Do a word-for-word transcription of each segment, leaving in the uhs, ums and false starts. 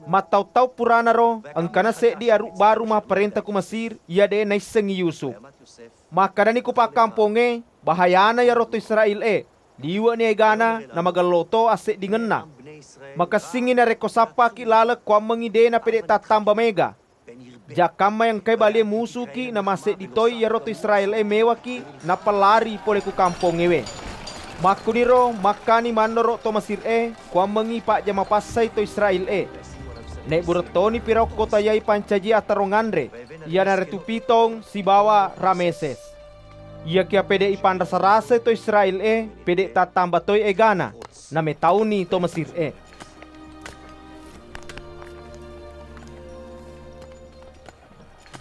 Mattau-tau puranaro, engkana seddi aru baru mapparenta ku Mesir, iya de' naissengngi Yusuf. Makkedani ku pakkampongnge, "Bahayana iyaro to Israel e, liwe'ni egana, namagello to asseddingenna. Makessingngi narekko sappaki laleng kuammengngi de' napede' tattamba maega. Jakkamma engkai balie musuki, namasseddi toi iyaro to Israel e mewaki, nappa lari pole ku kampongngewe." Makkuniro makkani mannoro to Mesir e, kuammengngi pajjama passai to Israel e. Naibbureng toni Firaun kota iya ipancaji attarong anre, iyanaritu Pitong sibawa Rameses. Iyakiya pede' ipanrasa-rasai to Israel e, pede' tattamba toi egana, nametauni to Mesir e.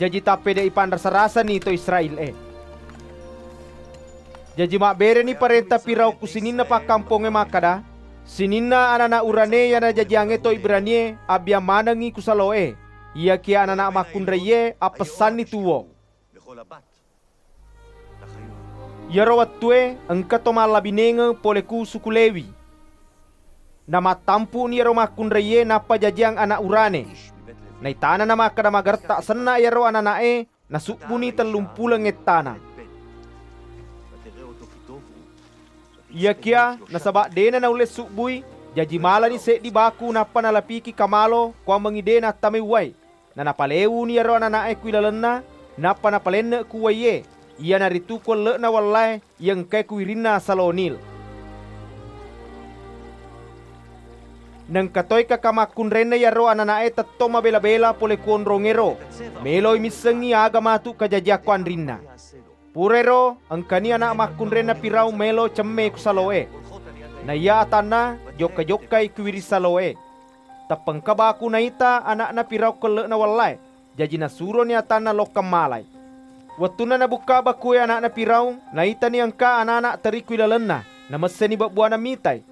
Jaji tappede' ipanrasa-rasani to Israel e. Jaji mabbereni parenta Firaun ku sininna pakkampongnge makkada, "Sininna anana urane iya najajiangnge to Ibrani e abbiang manengngi ku salo e, iyakiya anana makkunraie appessanni tuwo." Iyaro wettue engka to mallabinengeng pole ku suku Lewi. Namattampu'ni iyaro makkunraie nappa jajiang ana' urane. Naitanana makkada magaretta' senna' iyaro anana'e, nasubbuni tellumpuleng ettana. Iyakiya nasaba' de'na naulle subbui, jaji malani seddi baku nappa nalapiki kamalo kuammengngi de' nattamai uwai. Nanapalewuni iyaro anana'e ku ilalenna, nappa napalenne' ku uwaiye, iyanaritu ku elle'na wallae iya engkae ku wirinna Salo Nil. Naengka toi kaka makkunrainna iyaro anana'e tettong mabela-bela pole ku onrongngero, meloi missengngi aga matu kajajiakko anrinna. Purairo, engkani ana' makkunrainna Firaun maelo cemme ku saloe. Naiya atanna jokka-jokkai ku wiring saloe. Teppengka baku naita ana'na Firaun kelle'na wallae, jaji nasuroni atanna lokkang malai. Wettunna nabukka bakue ana'na Firaun, naitani engka anana' teri ku ilalenna, namesseni bebbuana mitai.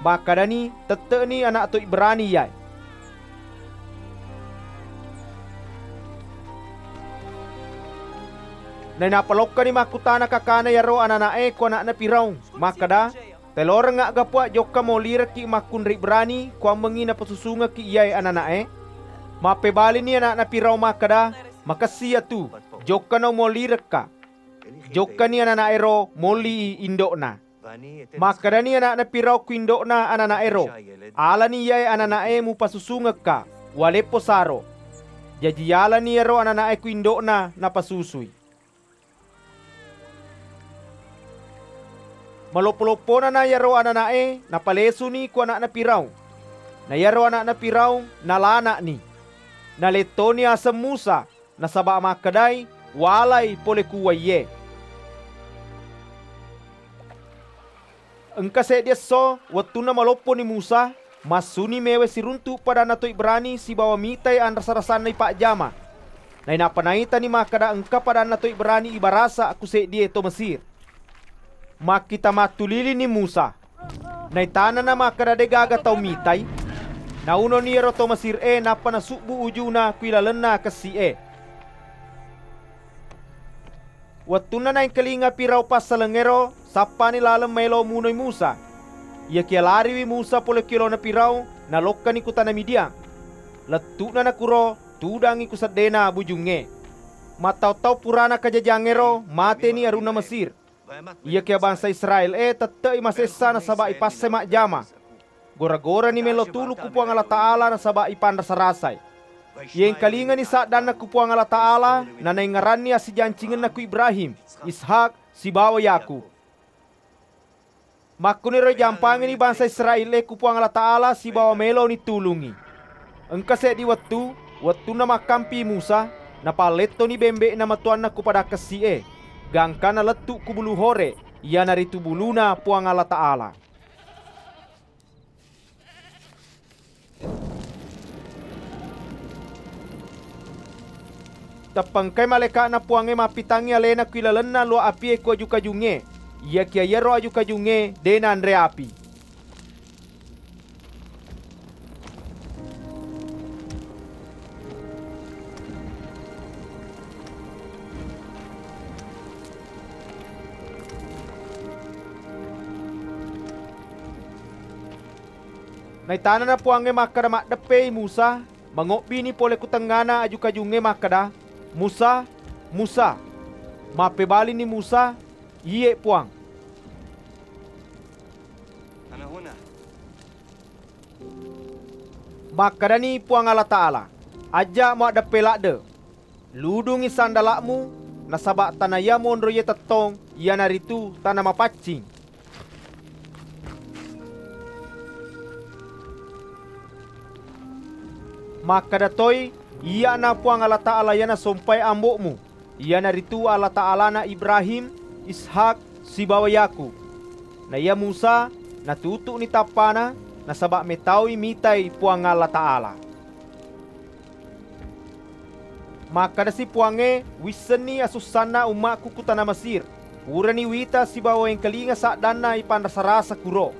Makkedani, "Tette'ni ana' to Ibrani iyae." Nainappa lokkani makkutana kakana iyaro anana'e ku ana'na Firaun, makkeda, "Telorengnga' ga Puang jokka molirekki makkunrai Ibrani kuammengngi napasusungekki iyae anana'e?" Mappebalini ana'na Firaun makkeda, "Makessiyatu, jokkano molirekka." Jokkani anana'ero molii indo'na. Makkedani ana'na Firaun ku indo'na anana'ero, "Alani iyae anana'e mupasusungekka, waleppo saro." Jaji yalani iyaro anana'e ku indo'na napasusui. Maloppo-lopponana iyaro anana'e napalesuni ku ana'na Firaun. Na iyaro ana'na Firaun nalana'ni. Nalettoni aseng Musa, nasaba makkedai, "Walai pole ku uwaiye." Engka seddi esso, wettunna malopponi Musa, massuni mewe siruntu padanna to Ibrani sibawa mitai anrasa-rasanna ipajjama. Nainappa naitani makkeda engka padanna to Ibrani ibarasa ku seddie to Mesir. Makkita mattulilini Musa. Naitanana makkeda degaga tau mitai. Naunoni iyaro to Mesir e nappa nasubbu ujuna ku ilalenna kessi e. Wettunna naengkalinga Firaun passalengngero, sappani laleng maelo munoi Musa. Iyakiya lariwi Musa pole ku yolona Firaun, nalokkani ku tana Midian. Lettu'na nakuro, tudangngi ku seddena bujungnge. Mattau-tau purana kajajiangngero, mateni arunna Mesir. Iyakiya bangsa Israel e tette'i masessa nasaba ipasse majjama. Gora-gorani melo tulu ku Puang Allah Ta'ala nasaba ipanrasa-rasai. Yengkalingani saddanna ku Puang Allah Ta'ala, nanaingngeranni assijancingenna ku Ibrahim, Ishak, sibawa Yakub. Makkuniro jampangini bangsa Israel e ku Puang Allah Ta'ala sibawa meloni tulungi. Engka seddi wettu, wettunna makkampi Musa, napallettoni bembe'na matuanna ku padang kessi e, gangkanna lettu ku Bulu Hore, iyanaritu buluna Puang Allah Ta'ala. Teppengkai malaeka'na Puangnge mappitangngi alena ku ilalenna luwa apie ku aju-kajungnge, iyakiya iyaro aju-kajungnge de' naanre api. Naitanana Puwangnge makkeda maddeppe'i Musa, mangobbini pole ku tengngana aju-kajungnge makkeda, "Musa, Musa!" Mappébalini Musa, "Iyé, Puwang." Makkedani Puwang Allataala, "Ajja'mo addeppe ladde. Ludungngi sandala'mu, nasaba tana iya monroiyé tettong, iyanaritu tana mapaccing." Makkeda toi, "Iyya'na Puwang Allataala iya nasompaé ambo'mu, iyanaritu Allataalana Ibrahim, Ishak, sibawa Yakub." Na iya Musa natutu'ni tappana, nasaba métaui mitai Puwang Allataala. Makkedasi Puwangnge, "Wissenni asussanna umma'ku ku tana Mesir. Purani uwita sibawa wéngkalinga saddanna ipanrasa-rasa kuro."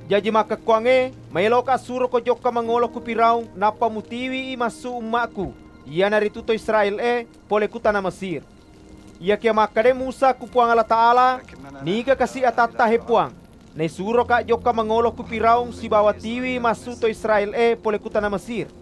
Jaji makkekkuwangngé, maéloka assuroko jokka mangolo ku Firaung, nappa mutiwii massu umma'ku, iyanaritu to Israél-é, polé ku tana Mesir. Iyakiya makkedai Musa ku Puwang Allataala, "Niga kasi atatta, hé Puwang, naisuroka jokka mangolo ku Firaung sibawa tiwi massu to Israél-é polé ku tana Mesir?"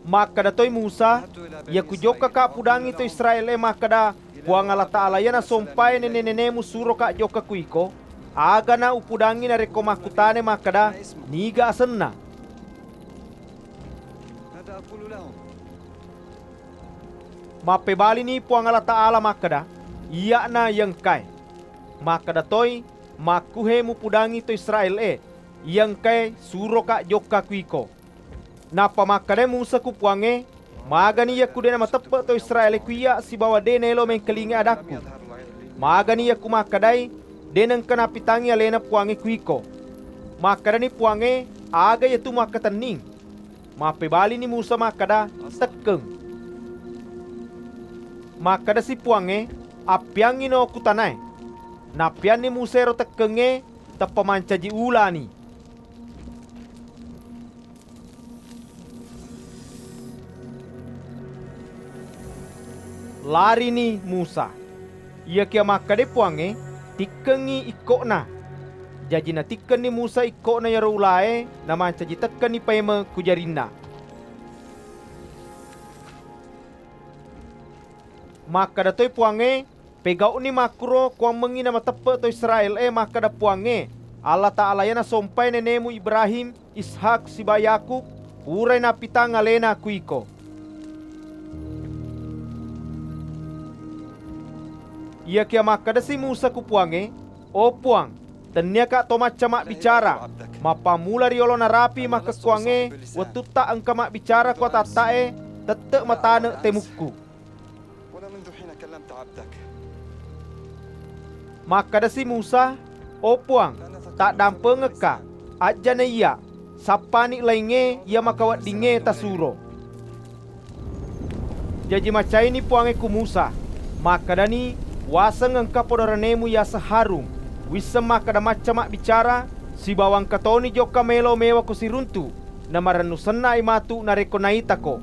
Makkeda toi Musa, "Iya kujokkaka pudangngi to Israél-é makkeda, Puwang Allataala iya nasompaé néné-nénému suroka jokka ku iko, agana upudangngi narékko makkutanai makkeda, 'Niga asenna?'" Mappébalini Puwang Allataala makkeda, "Iyya'na iya engkaé." Makkeda toi, "Makkuhé mupudangngi to Israél-é, iya engkaé suroka jokka ku iko." Nappa makkedai Musa ku Puwangnge, "Magani yakku dé namateppe to Israél-é ku iyya sibawa dé naélo méngkalingai adakku? Magani yakku makkedai, 'Dé nengka napitangngi aléna Puwangnge ku iko'?" Makkedani Puwangnge, "Aga iyatu makkatenning?" Mappébalini Musa makkeda, "Tekkeng." Makkedasi Puwangnge, "Appiangngino ku tanaé." Nappianni Musa éro tekkengngé, teppa mancaji ulani. Larini Musa. Iyakiya makkedai Puwangnge, "Tikkengngi ikko'na." Jaji natikkenni Musa ikko'na iyaro ulaé, namancaji tekkenni paimeng ku jarinna. Makkeda toi Puwangnge, "Pégau'ni makkuro kuwammengngi namateppe to Israél-é makkeda Puwangnge, Allataala iya nasompaé nénému Ibrahim, Ishak, sibawa Yakub, purai napitang aléna ku iko." Iyakiya makkedasi Musa ku Puwangnge, "O Puwang, tenniaka to macca mabbicara. Mappammula riyolo narapi makkekkuwangngé, wettutta engka mabbicara ku atatta'é, tette matane témukku." Makkedasi Musa, "O Puwang, taddampengekka, ajjana iyya, sappani laingngé iya makaweddingngé tasuro." Jaji macaini Puwangnge ku Musa, makkedani, "Waseng engka podoranému yaseng Harun, wisseng makkeda macca mabbicara, sibawa engka toni jokka maélo méwako siruntu, namarennu senna'i matu narékko naitako.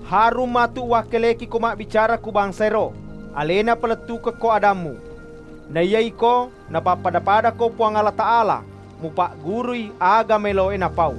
Harun matu uwakkélékiko mabbicara ku bangsaéro, aléna palettukekko adammu. Naiya iko napappada-padako Puwang Allataala, mupaggurui aga maéloé napau."